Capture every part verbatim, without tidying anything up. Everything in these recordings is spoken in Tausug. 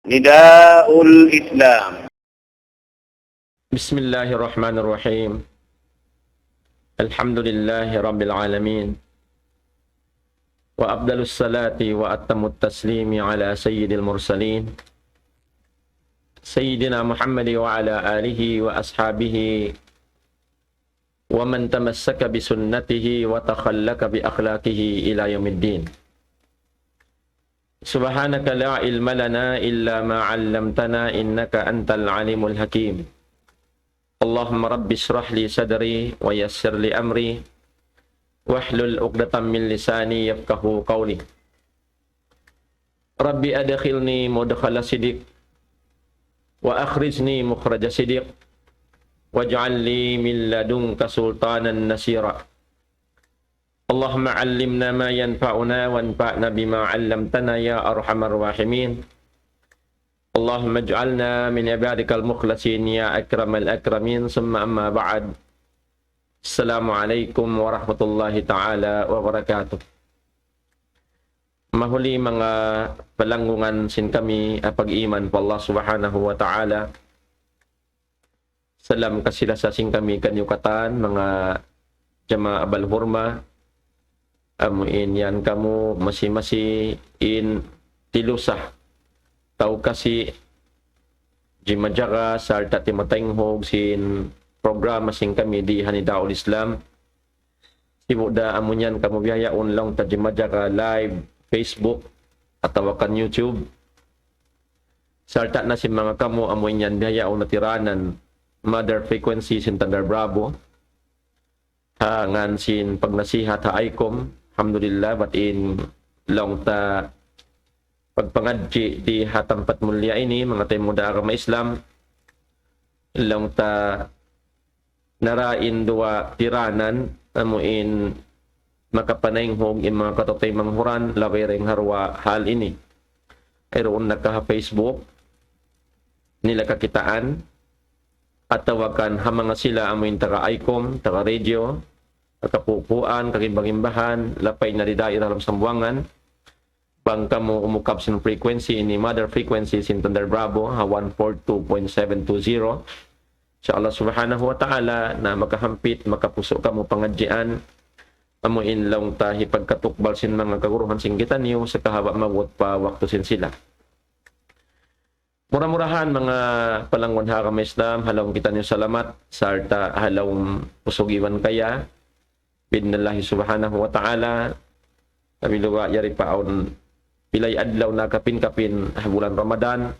نداء الإسلام. بسم الله الرحمن الرحيم. الحمد لله رب العالمين. وأفضل الصلاة وأتم التسليم على سيد المرسلين سيدنا محمد وعلى آله وأصحابه ومن تمسك بسنته وتخلق بأخلاقه إلى يوم الدين. سبحانك لا علم لنا إلا ما علمتنا إنك أنت العليم الحكيم. اللهم رب اشرح لي صدري ويسر لي أمري واحلل عقدة من لساني يفقهوا قولي. رب أدخلني مدخل صدق وأخرجني مخرج صدق واجعل لي من لدنك سلطانا نصيرا. اللهم علمنا ما ينفعنا وانفعنا بما علمتنا يا أرحم الراحمين. اللهم اجعلنا من عبادك المخلصين يا أكرم الأكرمين. ثم أما بعد. السلام عليكم ورحمة الله تعالى وبركاته. Mahuli manga palanggungan sin kami, ah, pag-iman pa Allah Subhanahu wa Ta'ala. Salam kasi-lasa sin kami kaniyu katan, manga jamaa abal hurma. Amu in yan kamu masi-masi in tilusa tau kasi jimajaga sarta' timataynghug sin programa sin kami di ha Nidaul Islam. Sibu' da amu yan kamu bihaun laung ta jimajaga live Facebook atawa kan YouTube. Sarta' na sin manga kamu amu in yan bihaun na tiranan mother frequency sin Thunder Bravo. Ha ngan sin pagnasihat ha ICOM. Alhamdulillah, bat in laung ta pagpangadji' di ha tampat mulia ini, manga taymanghud agama Islam. Laung ta nara in duwa tiranan, amu in makapanaynghug in manga kataymanghuran, labi dayn ha duwa hal ini. Wayruun na ka ha Facebook, nila kakitaan, atawa kan ha manga sila amu in taga ICOM, taga radio, taga pupuan, kagimba-gimbahan, lapay na di daira ha lawm Sambuwangan, bang kamu umukab sin frequency ini, mother frequency sin Thunder Bravo, ha one four two point seven two zero. Insya Allah Subhanahu wa Ta'ala, na makahampit, makapusu' kamu pangadjian, amu in laung ta hipagkatukbal sin manga kaguruhan sin kitaniyu, sakahaba' maabut pa waktu sin sila. Mura-murahan manga palanggungan ha agama Islam, ha laung kitaniyu salamat, sarta' ha laung usug iban kaya, bi'idhnillahi subhanahu wa ta'ala, kami luga yari pa awn pilay adlaw na kapin-kapin ha bulan Ramadan,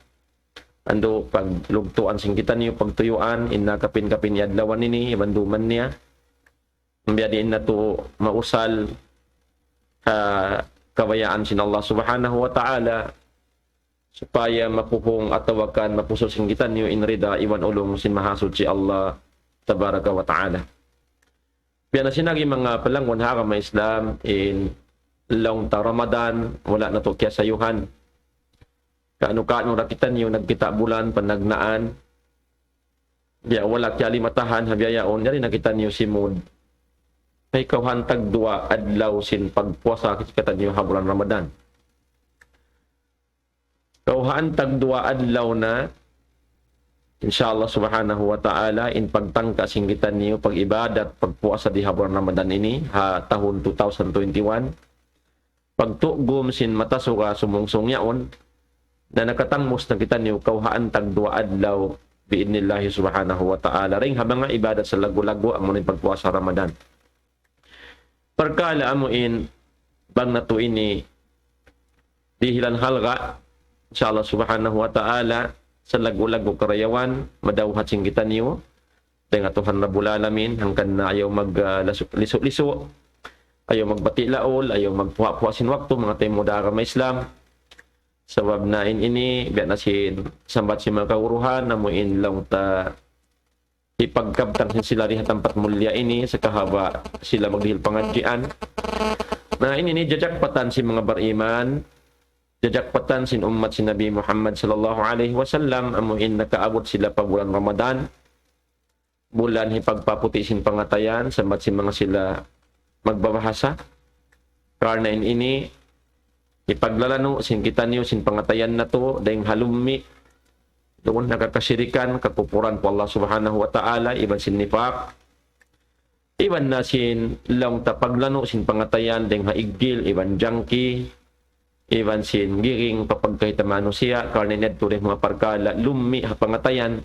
andu' paglugtuan sin kitaniyu, pagtuyuan, in na kapin-kapin adlawan ini, iban duman niya, biya' diin natu' mausal ha kabayaan sin Allah Subhanahu wa Ta'ala, supaya mapuhung atawa kan mapusu' sin kitaniyu in rida iban ulung sin Mahasuchi Allah Tabaraka wa Ta'ala. Biya' na sin agi manga palanggungan ha agama Islam, in laung ta Ramadan, wala' natu' kiyasayuhan. Kaunu-kaunu da kitaniyu nagkita' bulan, panagnaan, biya' wala' kiyalimatahan, ha biya' yaun, yari na kitaniyu simud. Ay kawhaan tagduwa adlaw sin pagpuasa kitaniyu ha bulan Ramadan. Kawhaan tagduwa adlaw na, insya Allah Subhanahu wa Ta'ala, in pagtangka sin kitaniyu, pag-ibadat, pagpuasa di ha bulan Ramadan ini, ha tahun two thousand twenty-one. Pagtugum sin mata suga sumungsung yaun, na nakatangmus na kitaniyu kawhaan tagduwa adlaw, bi'idhnillahi subhanahu wa ta'ala. Dayn ha manga ibadat salaggu'-laggu', amu in pagpuasa Ramadan. Parkala' amu in bang natu' ini dihilan halga', insya Allah subhanahu wa ta'ala, salaggu'-laggu' karayawan, madawhat sin kitaniyu, dayn ha Tuhan Rabbul Alamin, hangkan na ayaw mag, ah, lasu-, lisu'-lisu', ayaw magbati' laul, ayaw magpuha'-puha' sin waktu, manga taymanghud agama Islam. Sabab na in ini, biya' na sin sambat sin manga kaguruhan, amu in laung ta hipagkabtang sin sila di ha tampat mulia ini, sakahaba' sila magdihil pangadjian. Na in ini jajakpatan sin manga bariman, jajakpatan sin ummat sin Nabi Muhammad sallallahu alayhi wasallam, amu in nakaabut sila pa bulan Ramadan, bulan hipagpaputi' sin pangatayan, sambat sin manga sila magbabahasa. Karna' in ini, Hipaglalanu' sin kitaniyu sin pangatayan natu', dayng ha lummi', duun ha kakasirikan, kakupuran pa Allah Subhanahu wa Ta'ala, iban sin nifaq, iban na sin laung ta paglanu' sin pangatayan, dayng ha iggil, iban jangki, iban sin giring pa pagkahi ta manusiya', karna' in yadtu dayng ha manga parkala' lummi' ha pangatayan,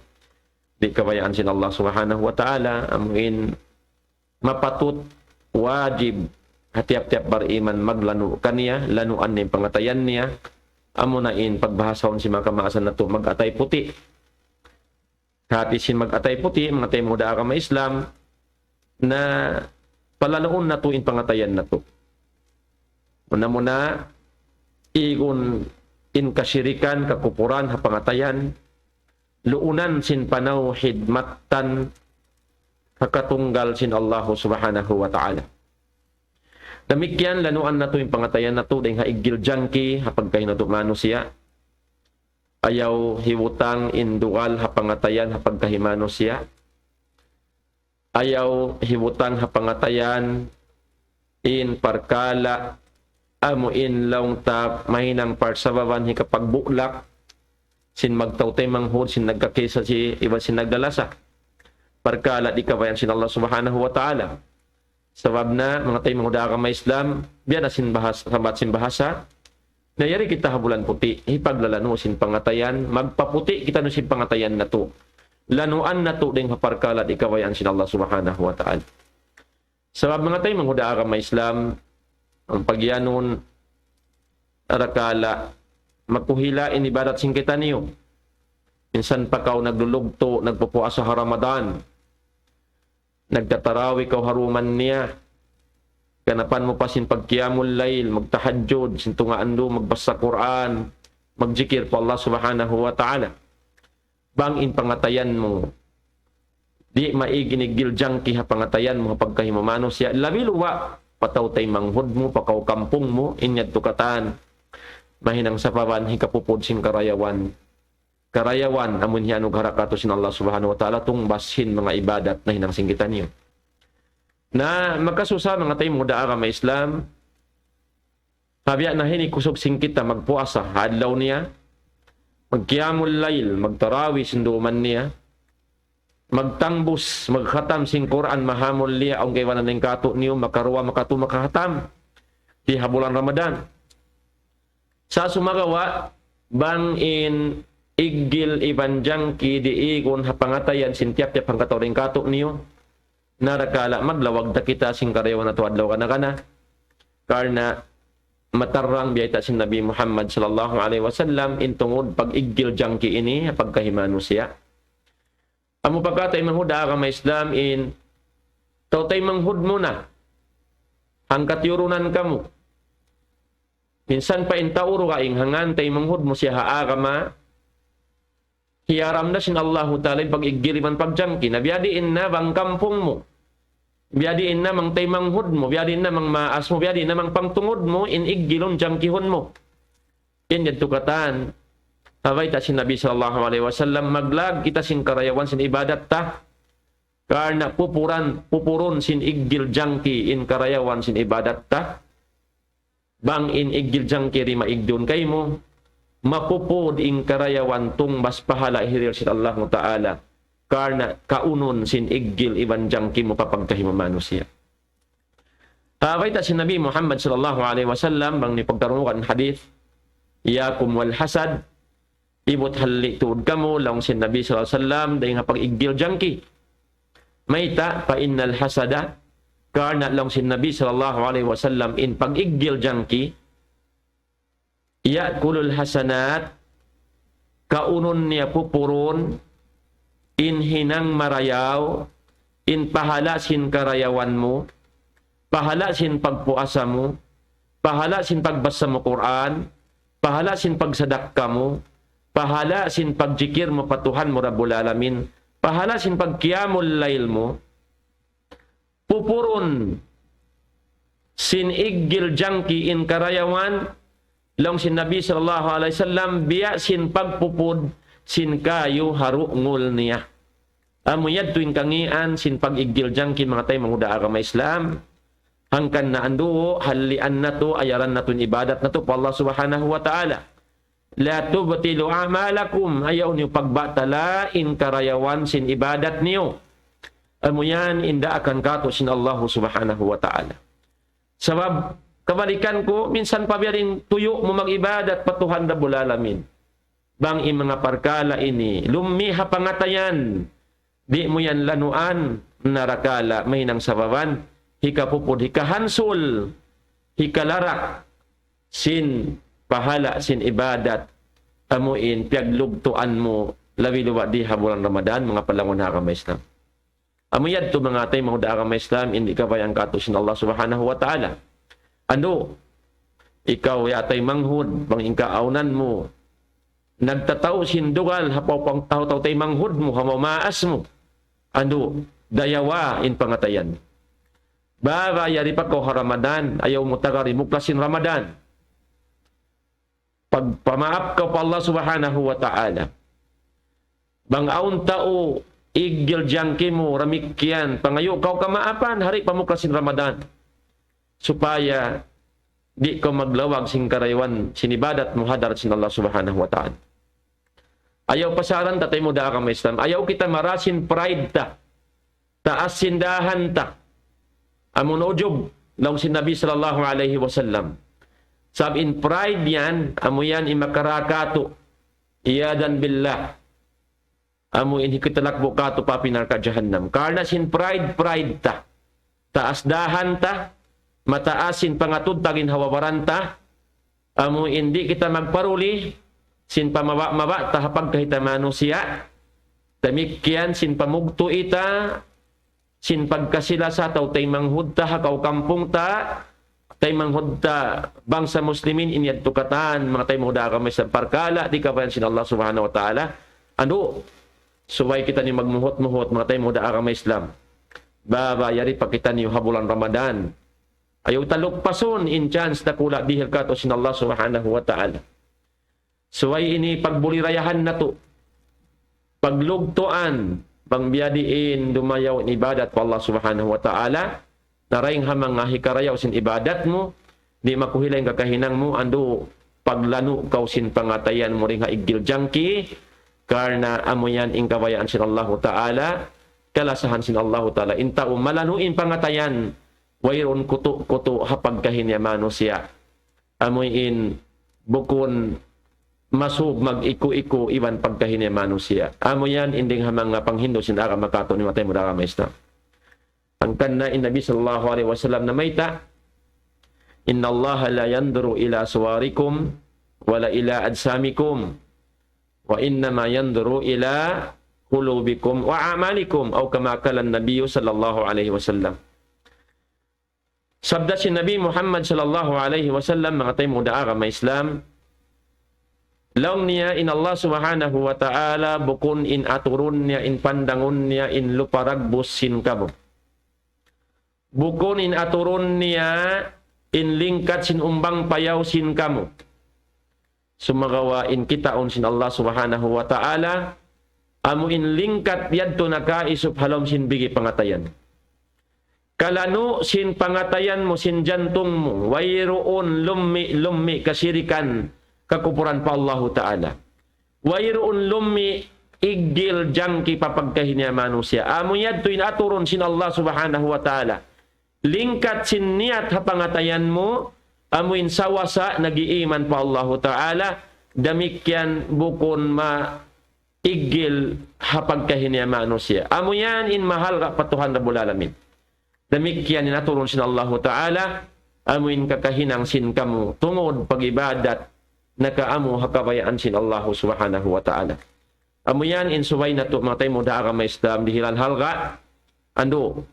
di' kabayaan sin Allah Subhanahu wa Ta'ala, amuin mapatut, wajib, ha tiyap-tiyap bariman maglanu' kaniya, lanuan niya in pangatayan niya, amuna in pagbahasahun sin manga kamaasan natu' mag-atay puti'. Hati sin mag-atay puti', manga taymanghud ha agama Islam, na palanuun natu' in pangatayan natu'. Muna-muna, igun in kasirikan, kakupuran, ha pangatayan, luunan sin panawhid mattan ha katunggal sin Allahu Subhanahu wa Ta'ala. Damikkiyan lanuan natu' in pangatayan natu' dayng ha iggil jangki, ha pagkahi natu' manusiya'. Ayaw hibutang in dugal ha pangatayan, ha pagkahi manusiya'. Ayaw hibutang ha pangatayan in parkala' amu in laung ta mahinang parsababan hikapagbuklak sin magtau-taymanghud, sin nagkakisa si iban sin naglalasa. Parkala' di' kabayaan sin Allah Subhanahu wa Ta'ala. Sabab na, manga taymanghud ha agama Islam, biya' na sin bahas-, sambat sin bahasa, na yari kita ha bulan puti', hipaglalanu' sin pangatayan, magpaputi' kitaniyu sin pangatayan natu'. Lanuan natu' dayng ha parkala' di' kabayaan sin Allah Subhanahu wa Ta'ala. Sabab manga taymanghud ha agama Islam, in pagiyanun, arakala', makuhila' in ibadat sin kitaniyu. Minsan pa kaw naglulugtu', nagpupuasa ha Ramadan. Nagtatarawi kaw ha dum niya. Ganapan mu pa sin pagqiyamul layl, magtahajjud, sin tunga' andu', magbasa Qur'an, magjikil pa Allah Subhanahu wa Ta'ala. Bang in pangatayan mu, di' maig in iggil jangki ha pangatayan mu ha pagkahi mu manusiya', labi luba' pa tau-taymanghud mu, pa kaw kampung mu, in yadtu katan mahinang sababan hikapupud sin karayawan. Karayawan amun hiyanugraha katu' sin Allah Subhanahu wa Ta'ala, tungbas sin manga ibadat nahinang sin kitaniyu. Na makasusa manga taymanghud ha agama Islam, ha biya' na ini kusug sin kita magpuasa ha adlaw niya, magqiyamul layl, magtarawi sin dum niya, magtangbus, magkhatam sin Qur'an, mahamul niya, awn kaibanan dayn kātu'niyu, makaruwa, makatu, makakhatam di ha bulan Ramadan. Sa' sumagawa', bang in iggil iban jangki diigun ha pangatayan sin tiyap-tiyap hangkatau dayn kātu'niyu, na arakala' maglawag da kita sin karayawan natu' adlaw kana-kana. Karna' matarrang biyayta' sin Nabi Muhammad sallallahu alayhi wasallam in tungud pag-iggil jangki ini ha pagkahi manusiya'. Amu pa kata' taymanghud ha agama Islam in tau-taymanghud mu na, hangka tiyurunan kamu. Minsan pa in tau dugaing ha ngan taymanghud mu siya ha agama, hiyaram na sin Allahu Ta'ala in pag-iggil iban pagjangki. Na biya' diin na bang kampung mu, biya' diin na bang taymanghud mu, biya' diin na bang maas mu, biya' diin na bang pangtungud mu, in iggilun jangkihun mu. In yadtu katan, bayta' sin Nabi sallallahu alayhi wasallam, maglag kita sin karayawan sin ibadat ta. Karna' pupuran, pupurun sin iggil jangki in karayawan sin ibadat ta. Bang in iggil jangki di' maig duun kaymu, mapupud in karayawan tungbas pahala' hiril sin Allahu Ta'ala. Karna' kaunun sin iggil iban jangki mu pa pagkahi mu manusiya'. Ha bayta' sin Nabi Muhammad sallallahu alayhi wasallam, bang niyu pagtarungugan hadith, "Iyyakum wal hasad," ibut halli' tuud kamu, laung sin Nabi sallallahu alayhi wasallam, dayn ha pag-iggil jangki. Mayta', "Fa innal hasada," karna' laung sin Nabi sallallahu alayhi wasallam, in pag-iggil jangki, "ya'kulul hasanat," kaunun niya pupurun, in hinang marayaw, in pahala' sin karayawan mu, pahala' sin pagpuasa mu, pahala' sin pagbasa mu Qur'an, pahala' sin pagsadakka mu, pahala' sin pagjikil mu pa Tuhan mu Rabbul Alamin, pahala' sin pagqiyamul layl mu, pupurun sin iggil jangki in karayawan, laung sin Nabi sallallahu alayhi wasallam, biya' sin pagpupud sin kayu ha dungul niya. Amu yadtu in kangīan sin pag-iggil jangki manga taymanghud ha agama Islam. Hangkan na andu', halian natu', ayaran natu' in ibadat natu' pa Allah Subhanahu wa Ta'ala. لا تبطلوا أعمالكم, ayaw niyu pagbatala in karayawan sin ibadat niyu. Amu yan in daakan katu' sin Allah Subhanahu wa Ta'ala. Sabab, kabalikan ku, minsan pa biya' diin tuyu' mu mag-ibadat pa Tuhan Rabbul Alamin. Bang in manga parkala' ini, lummi' ha pangatayan, di' mu yan lanuan, narakala', mahinang sababan, hikapupud, hikahansul, hikalarak, sin pahala', sin ibadat, amu in piyaglugtuan mu, labi-labi di ha bulan Ramadan, manga palangun ha agama Islam. Amu yadtu manga taymanghud ha agama Islam, in di' kabayaan katu' sin Allah Subhanahu wa Ta'ala. Andu', ikaw ya taymanghud, bang in kaawnan mu, nagtatau sin dugal, ha pawpang tau-tau taymanghud mu, ha mamaas mu. Andu', dayawa in pangatayan. Baba yari pa kaw ha Ramadan, ayaw mu tagari muklas sin Ramadan. Pagpamaap kaw pa Allah Subhanahu wa Ta'ala. Bang awn tau iggil jangki mu, damikkiyan, pangayu' kaw kamaapan, hari pa muklas sin Ramadan. Supaya di' kaw maglawag sin karayawan, sin ibadat mu ha hadarat sin Allah Subhanahu wa Ta'ala. Ayaw pasaran ta taymanghud ha agama Islam. Ayaw kita marasin pride ta. Taas sin dahan ta. Amu in ujub, laung sin Nabi sallallahu alayhi wasallam. Sabab in pride yan, amu yan in makara katu'. Iyadan billah. Amu in hikitalakbu' katu' pa api narka' jahannam. Karna' sin pride, pride ta. Taas dahan ta. Mataas sin pangatud ta ginhawa-baran ta. Amu in di' kita magparuli, sin pamaba'-maba' ta ha pagkahi ta manusiya', damikkiyan sin pamugtu' ta, sin pagkasi-lasa tau taymanghud ta, ha kawkampung ta, taymanghud ta, bangsa muslimin, in yadtu katan, manga taymanghud ha agama Islam, parkala', di' kabayaan sin Allah Subhanahu wa Ta'ala. Andu', subay kitaniyu magmuhut-muhut, manga taymanghud ha agama Islam. Baba yari pa kitaniyu ha bulan Ramadan. Ayaw ta lukpasun in chance dakula' dihil katu' sin Allah Subhanahu wa Ta'ala. Subay ini pagbulirayahan natu'. Paglugtuan, bang biya' diin dumayaw in ibadat pa Allah Subhanahu wa Ta'ala, na dayn ha manga hikarayaw sin ibadat mu, di' makuhila in kakahinang mu, andu' paglanu' kaw sin pangatayan mu dayn ha iggil jangki, karna' amu yan in kabayaan sin Allahu Ta'ala, kalasahan sin Allahu Ta'ala. In tau malanu' in pangatayan, wayruun kutu'-kutu' ha pagkahi niya manusiya'. Amu in bukun masub mag-iku-iku iban pagkahi niya manusiya'. Amu yan in dayn ha manga panghindu' sin agama katu' ini manga taymanghud ha agama Islam. Hangkan na in Nabi sallallahu alayhi wasallam namayta', إن الله لا ينظر إلى صوركم ولا إلى أجسامكم وإنما ينظر إلى قلوبكم وأعمالكم أو كما قال النبي صلى الله عليه وسلم. Sabda sin Nabi Muhammad sallallahu alayhi wasallam, manga taymanghud ha agama Islam, laung niya in Allah Subhanahu wa Ta'ala, bukun in aturun niya, in pandangun niya, in lupa dagbus sin kamu. Bukun in aturun niya, in lingkat sin umbang payaw sin kamu. Sumagawa' in kitaun sin Allah Subhanahu wa Ta'ala, amu in lingkat yadtu nakaisup ha lawm sin bigi pangatayan. Kalanu' sin pangatayan mu, sin jantung mu, wayruun lummi'-lummi' kasirikan, kakupuran pa Allahu Ta'ala. Wayruun lummi' iggil jangki pa pagkahi niya manusiya'. Amu yadtu in aturun sin Allah Subhanahu wa Ta'ala. Lingkat sin niyat ha pangatayan mu, amu in sawasa nag-iiman pa Allahu Ta'ala, damikkiyan bukun ma-, iggil ha pagkahi niya manusiya'. Amu yan in mahalga' pa Tuhan Rabbul Alamin. Damikkiyan in aturun sin Allahu Ta'ala, amu in kakahinang sin kamu, tungud pag-ibadat, nakaamu ha kabayaan sin Allahu Subhanahu wa Ta'ala. Amu yan in subay natu' manga taymanghud ha agama Islam dihilan halga', andu',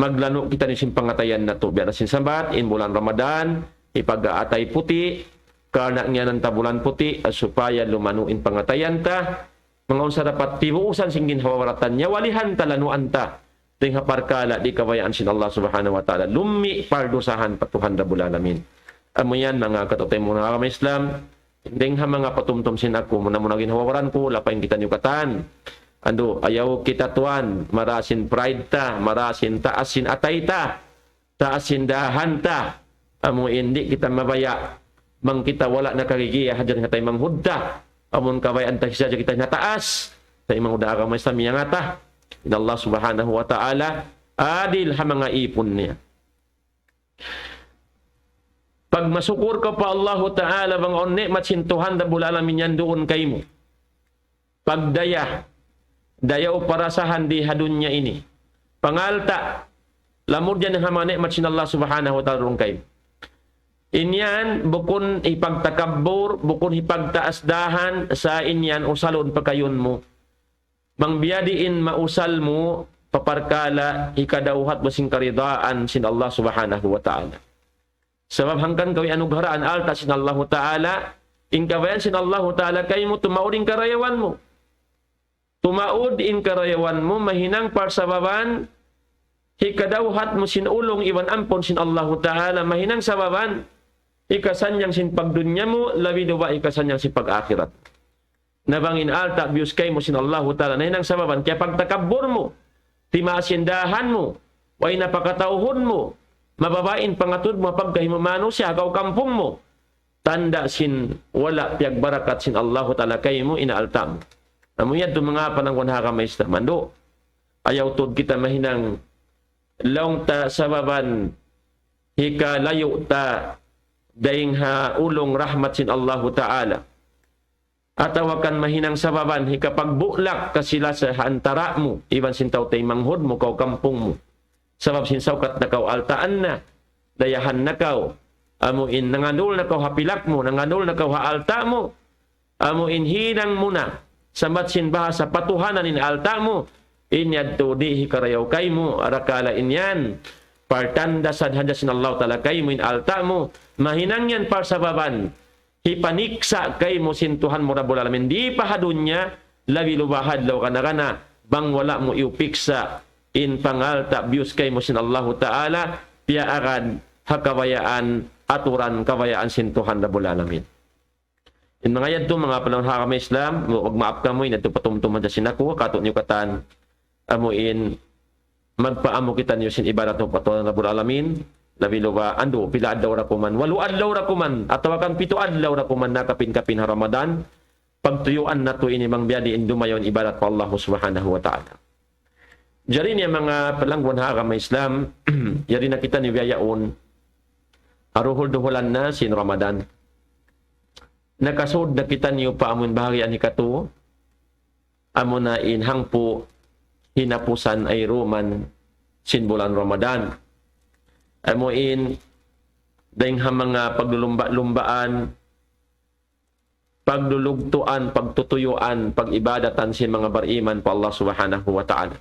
maglanu' kitaniyu sin pangatayan natu'. Biya' na sin sambat, in bulan Ramadan, hipag-aatay puti', karna' ngiyanan ta bulan puti', supaya lumanu' in pangatayan ta, manga unsa dapat tibuusan sin ginhawa-baratan, nyawalihan ta, lanuan ta, dayn ha parkala' di' kabayaan sin Allah Subhanahu wa Ta'ala, lummi' pardusahan pa Tuhan Rabbul Alamin. Amu yan, manga kataymanghuran ha agama Islam, dayn ha manga patumtum sin aku, muna-muna ginhawa-baran ku, lapay kitaniyu katan. Andu', ayaw kita tuwan, marasin pride ta, marasin taas sin atay ta. taas in dahan ta, amu in di' kita mabaya', bang kita wala' na kagigiya hadja ha taymanghud ta, amun kabayaan ta sadja kita ha taas, taymanghud agama Islam miyangata'. In Allah Subhanahu wa Ta'ala, adil ha manga ipun niya. Pagmasukur kaw pa Allahu Ta'ala, bang awn ni'mat sin Tuhan Rabbul Alamin yan duun kaymu. Pagdaya, dayaw parasahan di ha dunya ini. Pangalta', lamud yan ha manga ni'mat sin Allah Subhanahu wa Ta'ala duun kaymu. In yan, bukun hipagtakabbur, bukun hipagtaas dahan, sa' in yan usalun pakayun mu. Bang biya' diin mausal mu, pa parkala' hikadawhat mu sin karidaan sin Allah Subhanahu wa Ta'ala. Sabab hangkan kaw iyanugharaan alta' sin Allahu Ta'ala, in kabayaan sin Allahu Ta'ala kaymu tumaud in karayawan mu. Tumaud in karayawan mu, mahinang parsababan, hikadawhat mu sin ulung iban ampun sin Allahu Ta'ala, mahinang sababan, hikasannyang sin pagdunya mu, labi duwa hikasannyang sin pag-akhirat. Na bang in alta' biyus kaymu sin Allahu Ta'ala, nahinang sababan, kiyapagtakabbur mu, timaas in dahan mu, way na pakatauhun mu, mababa' in pangatud mu, pagkahi mu manusiya', ha kaw kampung mu. Tanda' sin wala' piyagbarakat sin Allahu Ta'ala kaymu in alta' mu. Amu yadtu manga palangguan ha agama Islam. Andu', ayaw tuud kita mahinang laung ta sababan hikalayu' ta dayn ha ulung rahmat sin Allahu Ta'ala. Atawa kan mahinang sababan hikapagbulak kasilasa ha antara' mu, iban sin tau taymanghud mu, kaw kampung mu. Sabab sin saukat na kaw altaan na, dayahan na kaw, amu in nangandul na kaw ha pilak mu, nangandul na kaw ha alta' mu, amu in hinang mu na, sambat sin bahasa patuhanan in alta' mu, in yadtu di' hikarayaw kaymu, arakala' in yan, partandasan hadja sin Allah Ta'ala kaymu in alta' mu, mahinang yan parsababan, hipaniksa' kaymu sin Tuhan mu Rabbul Alamin. Di' pa ha dunya, labi luba ha adlaw kana-kana, bang wala' mu iyupiksa', in pangalta' biyus kaymu sin Allahu Ta'ala, piyaagad ha kabayaan, aturan kabayaan sin Tuhan Rabbul Alamin. In manga yadtu, manga palangguan ha agama Islam, magmaap kamu, in yadtu patumtum hadja sin aku, katu' niyu katan, amu in, magpaamu kitaniyu sin ibadat mu pa Tuhan Rabbul Alamin, labi luba, andu', pila adlaw da kuman, walu adlaw da kuman, atawa kan pitu adlaw da kuman na kapin-kapin ha Ramadan, pagtuyuan natu' ini bang biya' diin dumayaw in ibadat pa Allah Subhanahu wa Ta'ala. Jari ini manga palangguan ha agama Islam, yari na kitaniyu bihaun, ha duhul-duhulan na sin Ramadan. Nakasud na kitaniyu pa amun bahagian hikatu, amuna in hangpu' hinapusan ayruman sin bulan Ramadan. Amu in dayn ha manga paglulumba-lumbaan, paglulugtuan, pagtutuyuan, pag-ibadatan sin manga bariman pa Allah Subhanahu wa Ta'ala.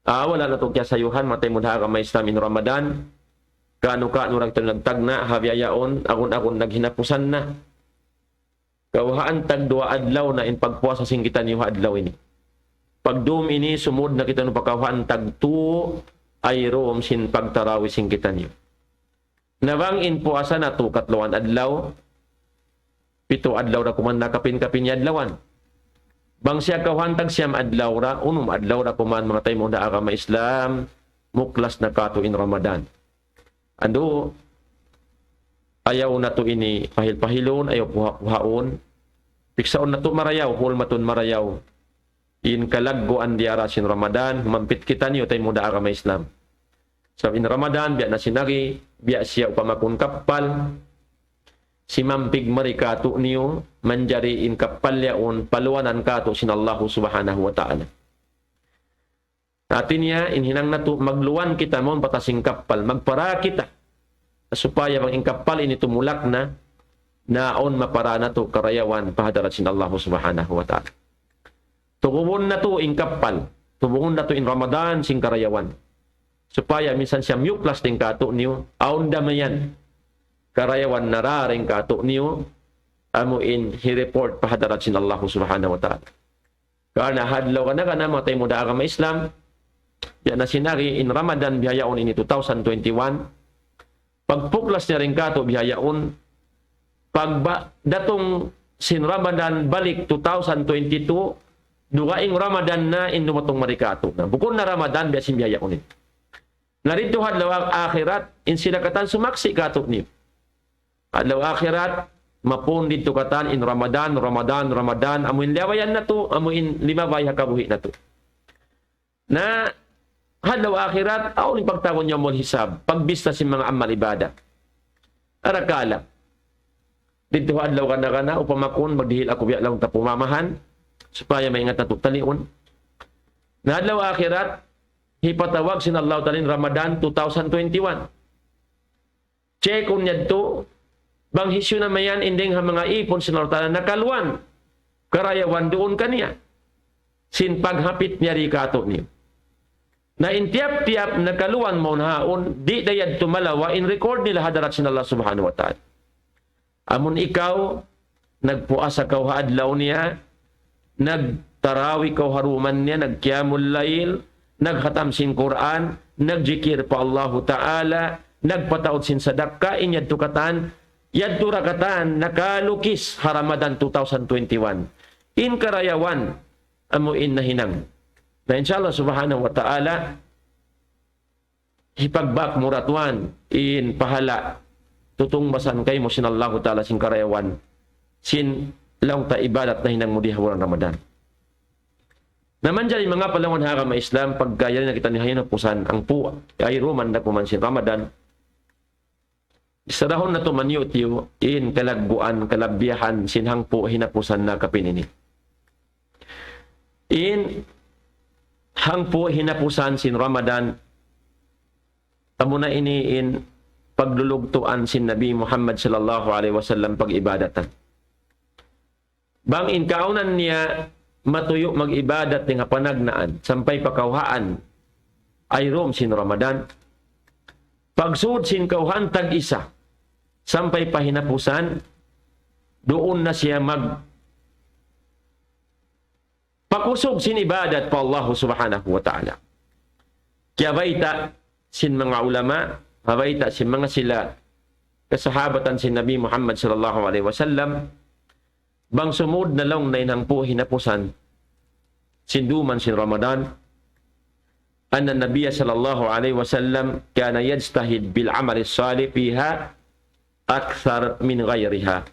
Ah, wala' natu' kiyasayuhan, manga taymanghud ha agama Islam, in Ramadan, kaunu-kaunu ra kita nagtagna', ha bihaun, agun-agun naghinapusan na. Kawhaan tagduwa adlaw na in pagpuasa sin kitaniyu ha adlaw ini. Pagdum ini, sumud na kitaniyu pa kawhaan tagtu ayrum sin pagtarawi sin kitaniyu. Na bang in puasa natu' katluan adlaw, pitu adlaw da kuman na kapin-kapin adlawan. Bang siya kawhaan tagsiyam adlaw da, unum adlaw da kuman, manga taymanghud ha agama Islam, muklas na katu' in Ramadan. Andu', ayaw natu' ini pahil-pahilun, ayaw puha-puhaun. Piksaun natu' marayaw, hulmatun marayaw. In kalagguan diyara sin Ramadan, humampit kitaniyu taymanghud ha agama Islam. Sabab in Ramadan, biya' na sin agi, biya' siya upama kun kappal, simampig mari katu'niyu, manjari in kappal yaun paluanan katu' sin Allahu Subhanahu wa Ta'ala. Hati niya, in hinang natu', magluan kita mawn pa taas sin kappal, magpara kita. Supaya bang in kappal ini tumulak na, na awn mapara natu' karayawan pa hadarat sin Allahu Subhanahu wa Ta'ala. Tubungun natu' in kappal, tubungun natu' in Ramadan sin karayawan. Supaya minsan siya miyuklas dayn katu'niyu, awn damayan. Karayawan nararing katu'niyu, amu in hi-report pa hadarat sin Allahu Subhanahu wa Ta'ala. Karna' ha adlaw kana-kana, manga taymanghud ha agama Islam, biya' na sin agi in Ramadan bihaun ini two thousand twenty-one, pagpuklas niya dayn katu' bihaun, pagba-, datung sin Ramadan balik two thousand twenty-two, dugaing Ramadan na in dumatung mari katu'. Na, bukun na Ramadan biya' sin bihaun ini. Na didtu ha adlaw akhirat, in sila katan sumaksi' kātu'niyu. Adlaw akhirat, mapun didtu katan in Ramadan, Ramadan, Ramadan, amu in liyabayan natu', amu in limabay ha kabuhi' natu'. Na, ha adlaw akhirat, awn in pagtawagun yawmul hisab, pagbista sin manga amal ibadat. Arakala'. Didtu ha adlaw kana-kana, upama kun, magdihil aku biya' laung ta pumamahan, supaya maingat natu' taliun. Na adlaw akhirat, hipatawag sin Allah Ta'ala in Ramadan two thousand twenty-one. Check-un yadtu, bang hisiyu na mayan in dayng ha manga īpun sin Allah Ta'ala nakaluan, karayawan duun kaniya. Sin paghapit niya di kātu'niyu. Na in tiyap-tiyap nakaluan mawn haun, di' da yadtu malawa' in record nila ha hadarat sin Allah Subhanahu wa Ta'ala. Amun ikaw, nagpuasa kaw ha adlaw niya, nagtarawi kaw ha dūm niya, nagqiyamul layl, naghatam sin Qur'an, nagjikir pa Allahu Ta'ala, nagpataud sin sadakka, in yadtu katan, yadtu ra katan, nakalukis ha Ramadan two thousand twenty-one. In karayawan, amu in nahinang. Na insya Allah Subhanahu wa Ta'ala, hipagbak mu ra Tuhan in pahala', tutungbasan kaymu sin Allahu Ta'ala sin karayawan, sin laung ta ibadat nahinang mu di ha bulan Ramadan. Na manjari manga palangwan ha agama Islam, pagka yari na kita ni hinapusan, hangpu', ay ruman na kuman sin Ramadan, sarahun natu' man yutiyu in kalagguan, kalabihan, sin hangpu' hinapusan na kapin ini. In hangpu' hinapusan sin Ramadan, amuna ini in paglulugtuan sin Nabi Muhammad sallallahu alaihi wasallam pag-ibadatan. Bang in kaawnan niya matuyu' mag-ibadat dayn ha panagnaan, sampay pa kawhaan, ay rum sin Ramadan. Pagsud sin kawhaan tag-isa, sampay pa hinapusan, duun na siya mag-, pakusug sin ibadat pa Allah Subhanahu wa Ta'ala. Kiyabayta' sin manga ulama, kiyabayta' sin manga sila kasahabatan sin Nabi Muhammad sallallahu alaihi wasallam, bang sumud na laung na in hangpu' hinapusan sin dūm sin Ramadan, أن النبي صلى الله عليه وسلم كان يجتهد بالعمل الصالح فيها أكثر من غيرها.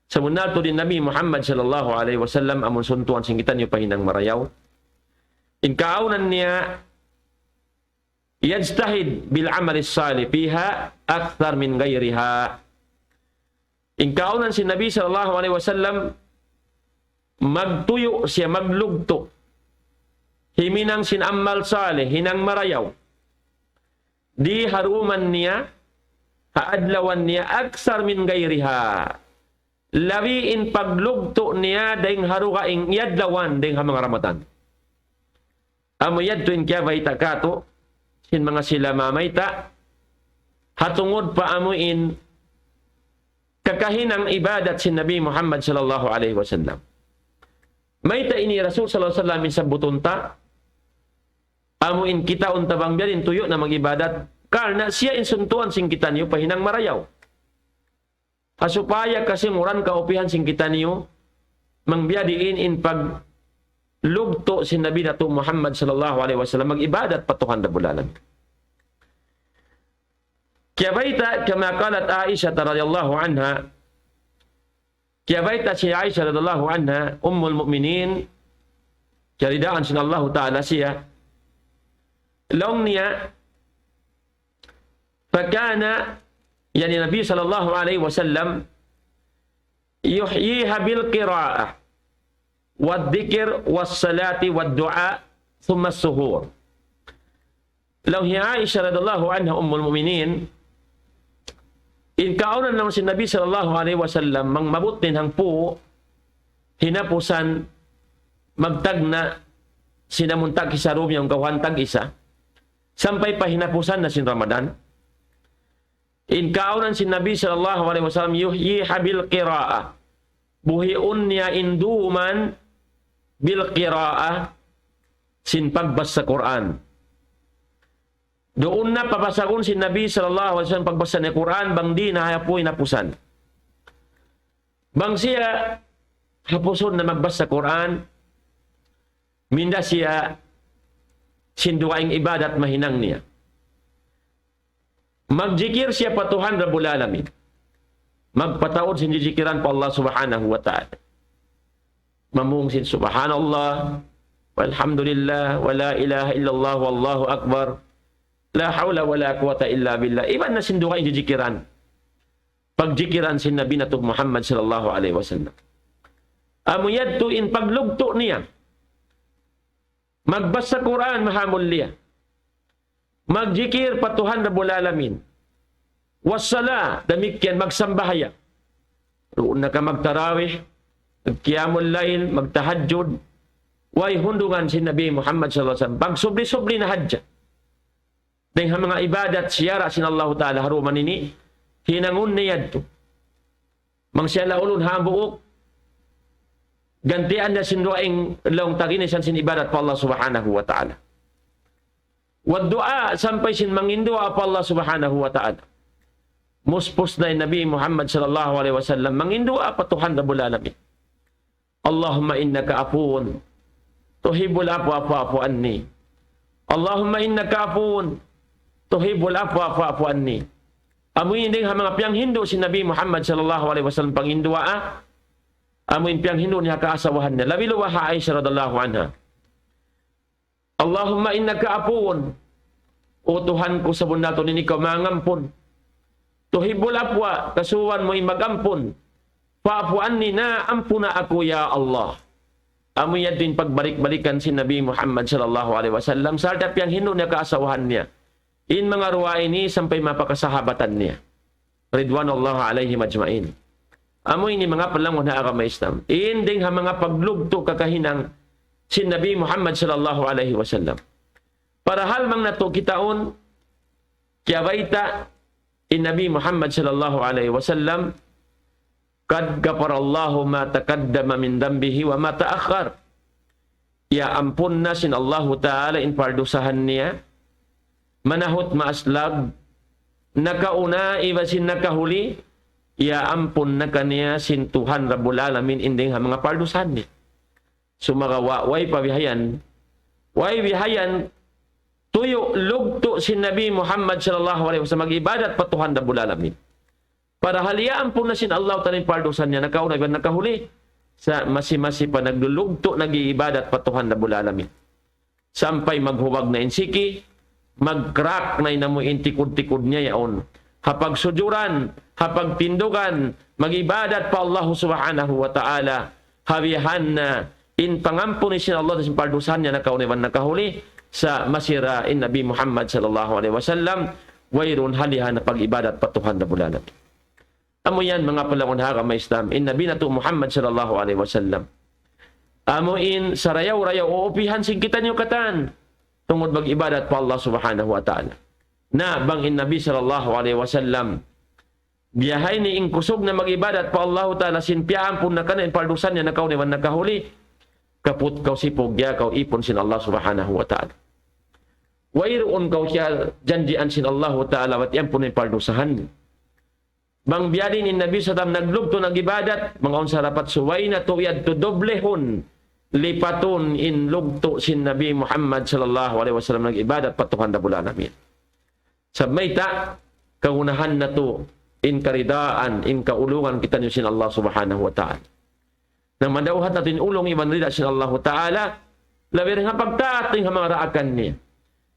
Sabunnal tuud in Nabi Muhammad sallallahu alaihi wasallam, amun suntuan sin kitaniyu pa hinang marayaw, in kaawnan niya يجتهد بالعمل الصالح فيها أكثر من غيرها. In kaawnan sin Nabi sallallahu alaihi wasallam, magtuyu' siya, maglugtu', himinang sin amal salih, hinang marayaw, di ha dūm niya, ha adlawan niya, أكثر من غيرها. Labi in paglugtu' niya dayn ha dugaing adlawan dayn ha manga Ramadan. Amu yadtu in kiyabayta' kātu' sin manga sila mamayta', ha tungud pa amu in kakahinang ibadat sin Nabi Muhammad sallallahu alaihi wasallam. Mayta' ini Rasul sallallahu alaihi wasallam in sabbutun ta, amu in kitaun ta bang biya' diin tuyu' na mag-ibadat, karna' siya in suntuan sin kitaniyu pa hinang marayaw. Ha supaya kasinguran kaupihan sin kitaniyu, bang biya' diin in paglugtu' sin Nabi natu' Muhammad sallallahu alaihi wasallam mag-ibadat pa Tuhan Rabbul Alamin. Kiyabayta', كما قالت عائشة رضي الله عنها, kiyabayta' hi Aisha radiyallahu anha, Ummul Mu'minin, kiyaridaan sin Allahu Ta'ala siya, laung niya, فكان, يعني Nabi sallallahu alaihi wasallam, يحييها بالقراءة والذكر والصلاة والدعاء ثم السحور. Laung hi Aisha radiyallahu anha, Ummul Mu'minin, in kaawnan laung sin Nabi sallallahu alaihi wasallam, bang maabut in hangpu' hinapusan, magtagna' sin amun tag-isa dūm yan kawhaan tag-isa, sampay pa hinapusan na sin Ramadan. In kaawnan sin Nabi sallallahu alaihi wasallam, يحييها بالقراءة. Buhiun niya in dūm بالقراءة, sin pagbasa Qur'an. Duun na pabasagun sin Nabi sallallahu alaihi wasallam pagbasa niya Qur'an, bang di' na hangpu' hinapusan. Bang siya hapusun na magbasa Qur'an, minda siya sin dugaing ibadat mahinang niya. Magjikir siya pa Tuhan Rabbul Alamin. Magpataud sin jijikiran pa Allah Subhanahu wa Ta'ala. Mamung sin subhanallah, walhamdulillah, wa la ilaha illallah, wallahu akbar, la hawla wa la quwwata illa billah. Iban na sin dugaing jijikiran. Pagjikiran sin Nabi natu' Muhammad sallallahu alayhi wasallam. Amu yadtu in paglugtu' niya. Magbasa Qur'an mahamulliya. Magjikir pa Tuhan Rabbul Alamin. Wassala, damikkiyan magsambahayang. Duun na ka magtarawih, magqiyamul layl, magtahajjud. Way hundungan sin Nabi Muhammad sallallahu alayhi wasallam. Pagsubli-subli na hadja. Dayng ha manga ibadat siyara' sin Allahu Ta'ala ha dum ini, hinangun niya yadtu. Bang siya laulun hambuuk, gantian niya sin dugaing laung taginisan sin ibadat pa Allah Subhanahu wa Ta'ala. Wa du'a, sampay sin mangin duwaa pa Allah Subhanahu wa Ta'ala. Muspus na in Nabi Muhammad sallallahu alayhi wasallam, mangin duwaa pa Tuhan Rabbul Alamin. اللهم إنك عفو تحب العفو فاعف عني. اللهم إنك عفو تحب العفو فاعف عني. Amu ini dayng ha manga piyanghindu' sin Nabi Muhammad sallallahu alayhi wasallam pangin duwaa. Amu in piyanghindu' niya ha kaasawahan niya. Labi luba ha Aisha radallahu anha. اللهم إنك عفو. O Tuhan ku, sabunnal tuud in ikaw mangampun. تحب العفو, kasuuan mu in magampun. فاعف عني, na ampuna aku, ya Allah. Amu yadtu in pagbalik-balikan sin Nabi Muhammad sallallahu alayhi wasallam, sarta' piyanghindu' niya kaasawahan niya. In manga duwa ini sampay mapakasahabatan niya. Ridwanullah alayhim ajma'in. Amu ini manga palangun ha agama Islam. In dayng ha manga paglugtu' kakahinang sin Nabi Muhammad sallallahu alayhi wasallam. Parahal bang natu' kitaun, kiyabayta' in Nabi Muhammad sallallahu alayhi wasallam, قد غفر الله ما تقدم من ذنبه وما تأخر. Iyaampun na sin Allahu Ta'ala in pardusahan niya. Manahut maaslag, nakauna iban sin nakahuli, iyaampun na kaniya sin Tuhan Rabbul Alamin in dayng ha manga pardusahan niya. Sumagawa', way pa bihayan, way bihayan, tuyu' lugtu' sin Nabi Muhammad sallallahu alayhi wasallam mag-ibadat pa Tuhan Rabbul Alamin. Parahal iyaampun na sin Allah Ta'ala in pardusahan niya, nakauna iban nakahuli, sa' masi-masi pa naglulugtu', nag-iibadat pa Tuhan Rabbul Alamin. Sampay maghubag na in siki, mag-crack na in amu in tikud-tikud niya yaun. Ha pagsujuran, ha pagtindugan, mag-ibadat pa Allah Subhanahu wa Ta'ala, ha bihan na in pangampun sin Allah sin pardusahan niya nakauna iban nakahuli, sa' masi ra in Nabi Muhammad sallallahu alayhi wasallam, wayruun halihan na pag-ibadat pa Tuhan Rabbul Alamin. Amu yan, manga palangun ha agama Islam, in Nabi natu' Muhammad sallallahu alayhi wasallam. Amu in sarayaw-rayaw uupihan sin kitaniyu katan, tungud mag-ibadat pa Allah Subhanahu wa Ta'ala. Na bang in Nabi sallallahu alayhi wasallam, biya' ha ini in kusug na mag-ibadat pa Allahu Ta'ala sin piyaampun na kaniya in pardusahan niya nakauna iban nakahuli, kaput kaw sipug, giya kaw ipun sin Allah Subhanahu wa Ta'ala. Wayruun kaw kiyajanjian sin Allahu Ta'ala bat iyampun in pardusahan. Bang biya' diin in Nabi sallallahu alayhi wasallam naglugtu' nag-ibadat, manga unsa dapat subay natu' yadtu dublehun, lipatun in lugtu' sin Nabi Muhammad sallallahu alayhi wasallam nag-ibadat pa Tuhan Rabbul Alamin. Sabab mayta', kagunahan natu' in karidaan, in kaulungan kitaniyu sin Allah Subhanahu wa Ta'ala. Na madawhat natu' in ulung iban rida sin Allahu Ta'ala, labi dayn ha pagtaat dayn ha manga daakan niya.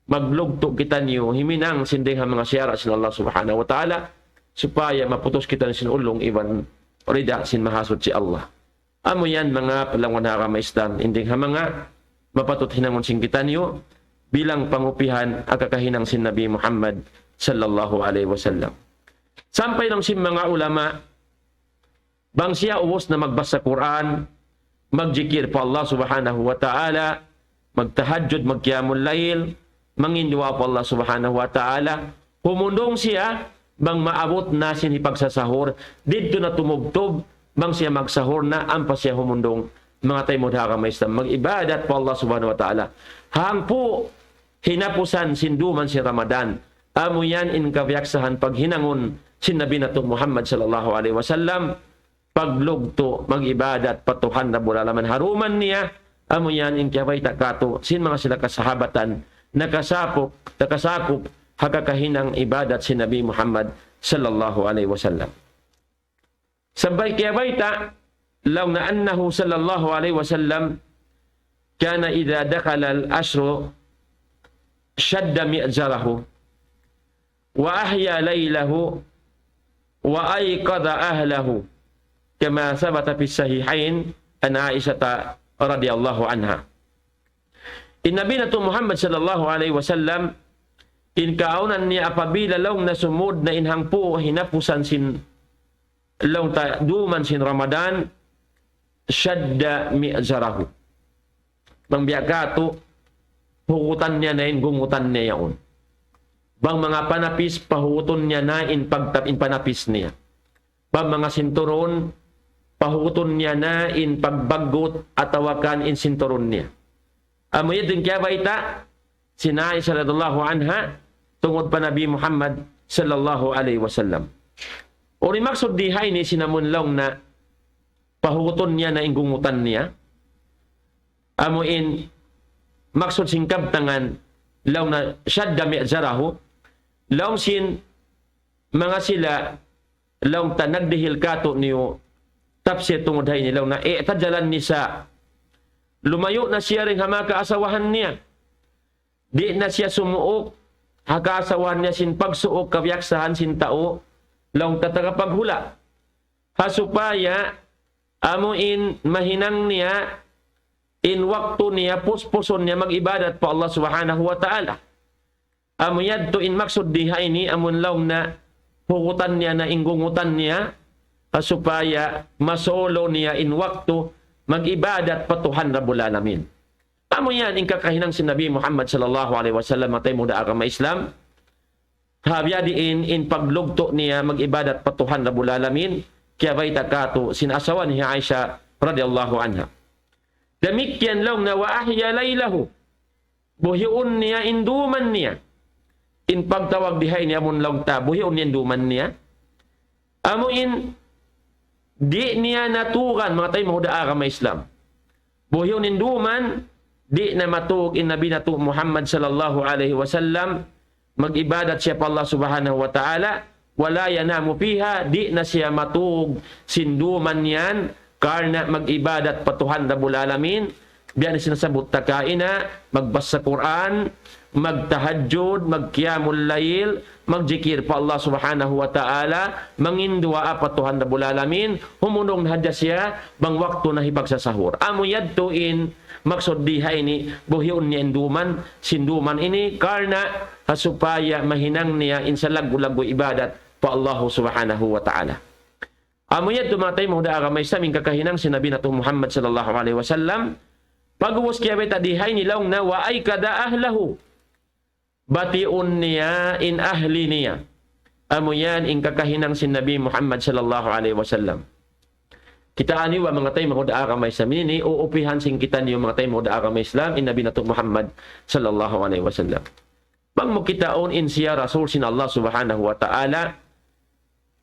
Maglugtu' kitaniyu, huminang sin dayn ha manga siyara' sin Allah Subhanahu wa Ta'ala, supaya maputus kitaniyu sin ulung iban rida sin Mahasuchi Allah. Amu yan manga palangun ha agama Islam, in dayn ha manga mapatut hinangun sin kitaniyu, bilang pangupihan ha kakahinang sin Nabi Muhammad sallallahu alayhi wasallam. Sampay laung sin manga ulama, bang siya ubus na magbasa Qur'an, magjikir pa Allah Subhanahu wa Ta'ala, magtahajjud, magqiyamul layl, mangin duwaa pa Allah Subhanahu wa Ta'ala, humundung siya, bang maabut na sin hipagsasahur, didtu na tumubtub, bang siya magsahur na, ampa siya humundung, manga taymanghud ha agama Islam, mag-ibadat pa Allah Subhanahu wa Ta'ala. Hangpu', hinapusan sin dum sin Ramadan. Amu yan in kabiyaksahan paghinangun sin Nabi natu' Muhammad sallallahu alayhi wasallam, paglugtu', mag-ibadat pa Tuhan Rabbul Alamin ha dum niya, amu yan in kiyabayta' katu' sin manga sila kasahabatan, nakasakup, nakasakup ha kakahinang ibadat sin Nabi Muhammad sallallahu alayhi wasallam. Sampay kiyabayta', laung niya أنه صلى الله عليه وسلم كان إذا دخل العشر شد مئزره وأحيا ليله وأيقظ أهله كما ثبت في الصحيحين عن عائشة رضي الله عنها. In Nabi natu' Muhammad sallallahu alayhi wasallam, in kaawnan niya apabila laung niya sumud na in hangpu' hinapusan sin laung ta duman sin Ramadan, شد مئزره. Bang biya' katu', hugutan niya na in gungutan niya yaun. Bang manga panapis, pahugutun niya na in pagtap-, in panapis niya. Bang manga sinturun, pahugutun niya na in pagbaggut atawa kan in sinturun niya. Amu yadtu in kiyabayta' sin Aisha radiyallahu anha tungud pa Nabi Muhammad sallallahu alayhi wasallam. Unu in maksud di ha ini sin amun laung niya pahugutun niya na in gungutan niya? Amu in maksud sin kabtangan laung niya شد مئزره, laung sin manga sila laung ta nagdihil katu' niyu tafsir tungud ha ini laung niya اعتزل النساء. Lumayu' na siya dayn ha manga kaasawahan niya. Di' na siya sumuuk ha kaasawahan niya sin pagsuuk kabiyaksahan sin tau laung ta tagapaghula'. Ha supaya amu in mahinang niya in waktu niya puspusun niya mag-ibadat pa Allah Subhanahu wa Ta'ala. Amu yadtu in maksud di ha ini, amun laung niya hugutan niya na in gungutan niya, ha supaya masolo niya in waktu mag-ibadat pa Tuhan Rabbul Alamin. Amu yan in kakahinang sin Nabi Muhammad sallallahu alayhi wasallam, manga taymanghud ha agama Islam. Ha biya' diin in paglugtu' niya mag-ibadat pa Tuhan Rabbul Alamin, kiyabayta' katu' sin asawa niya hi Aisha radiyallahu anha. Damikkiyan laung niya وأحيا ليله. Buhiun niya in duman niya. In pagtawag di ha ini amun laung ta, buhiun niya in duman niya. Amu in di' niya natugan, manga taymanghud ha agama Islam. Buhiun in duman, di' na matug in Nabi natu' Muhammad sallallahu alayhi wasallam, mag-ibadat siya pa Allah Subhanahu wa Ta'ala, ولا ينام فيها, di' na siya matug sin duman yan, karna' mag-ibadat pa Tuhan Rabbul Alamin, biya' na sin nasabbut ta kaina, magbasa Qur'an, magtahajjud, magqiyamul layl, magjikir pa Allah Subhanahu wa Ta'ala, manginduwaa pa Tuhan Rabbul Alamin, humundung na hadja siya, bang waktu na hipagsasahur. Amu yadtu in maksud di ha ini, buhiun niya in duman, sin duman ini, karna' ha supaya mahinang niya in salaggu'-laggu' ibadat pa Allah Subhanahu wa Ta'ala. Amu yadtu manga taymanghud ha agama Islam in kakahinang sin Nabi natu' Muhammad sallallahu alayhi wasallam. Pag'ubus kiyabayta' di ha ini laung niya وأيقظ أهله. Batiun niya in ahli niya. Amu yan in kakahinang sin Nabi Muhammad sallallahu alayhi wasallam. Kitaa niyu ba manga taymanghud ha agama Islam ini, uupihan sin kitaniyu manga taymanghud ha agama Islam, in Nabi natu' Muhammad sallallahu alayhi wasallam. Bang mu kitaun in siya Rasul sin Allah Subhanahu wa Ta'ala,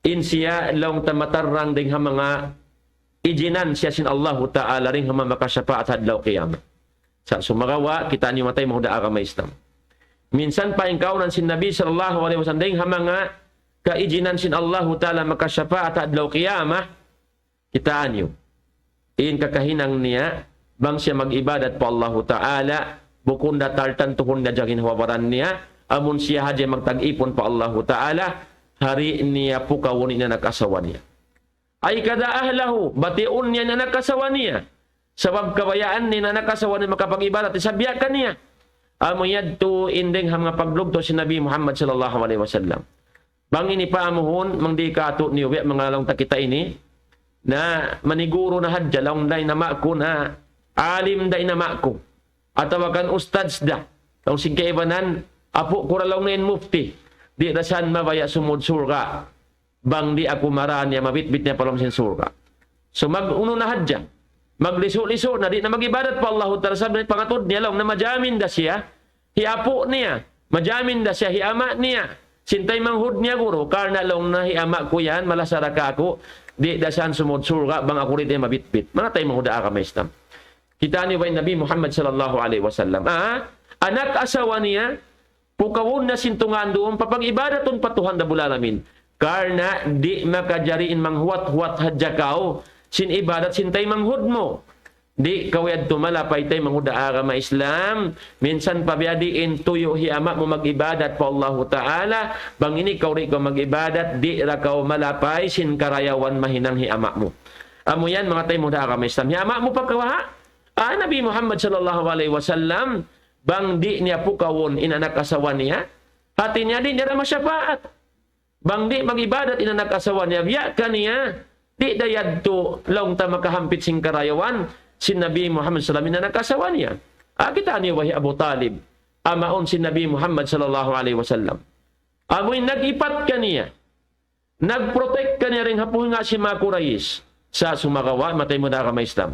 in siya laung ta matarrang dayn ha manga ijinan siya sin Allahu Ta'ala dayn ha manga makasyapaat ha adlaw qiyamah. Sa' sumagawa', kitaa niyu manga taymanghud ha agama Islam. Minsan pa in kaawnan sin Nabi sallallahu alayhi wasallam dayn ha manga kaijinan sin Allahu Ta'ala makasyapaat ha adlaw qiyamah, kitaa niyu. In kakahinang niya, bang siya mag-ibadat pa Allahu Ta'ala, bukun da tartantuhun niya jagin hawabaran niya, amun siya hadja magtag-ipun pa Allahu Ta'ala, hari niya pukawun in anak asawa niya. أيقظ أهله, batiun niya in anak asawa niya. Sabab kabayaan niya in anak asawa niya makapag-ibadat, isab biya' kaniya. Amu yadtu in dayn ha manga paglugtu' sin Nabi Muhammad sallallahu alayhi wasallam. Bang ini paamuhun, bang di' katu' niyu, biya' manga laung ta kita ini, na maniguru na hadja, laung da in ama' ku na, alim da in ama' ku. Atawa kan ustadz da. Laung sin kaibanan, apu' ku ra laung na in mufti. Di' da san mabaya' sumud surga'. Bang di' aku marā niya mabitbit niya pa lawm sin surga'. So mag-unu na hadja. Maglisu'-lisu' na, di' na mag-ibadat pa Allahu Ta'ala, sabab pangatud niya laung na majamin da siya hi apu' niya, majamin da siya hi ama' niya, sin taymanghud niya guru, karna' laung na hi ama' ku yan, malasa da kāku', di' da san sumud surga', bang aku di' niya mabitbit. Manga taymanghud ha agama Islam. Kitaa niyu ba in Nabi Muhammad sallallahu alayhi wasallam? Ah, anak asawa niya, pukawun na sin tungaan duun, papag-ibadatun pa Tuhan Rabbul Alamin. Karna' di' makajari in manghuwat-huwat hadja kaw sin ibadat sin taymanghud mu. Di' kaw yadtu malapay taymanghud ha agama Islam. Minsan pa biya' diin tuyu' hi ama' mu mag-ibadat pa Allahu Ta'ala. Bang ini kaw di' kaw mag-ibadat, di' da kaw malapay sin karayawan mahinang hi ama' mu. Amu yan manga taymanghud ha agama Islam. Hi ama' mu pagkawaha. Ah, Nabi Muhammad sallallahu alayhi wasallam, bang di' niya pukawun in anak asawa niya, hati niya di' niya da masyapaat. Bang di' mag-ibadat in anak asawa niya, biya' kaniya, di' da yadtu laung ta makahampit sin karayawan sin Nabi Muhammad sallallahu alayhi wasallam in anak asawa niya. Ah, kita' niyu ba hi Abu Talib, amaun sin Nabi Muhammad sallallahu alayhi wasallam. Amu in nag-ipat kaniya, nag-protect kaniya dayn ha puhinga sin manga Quraysh. Sa' sumagawa', manga taymanghud ha agama Islam,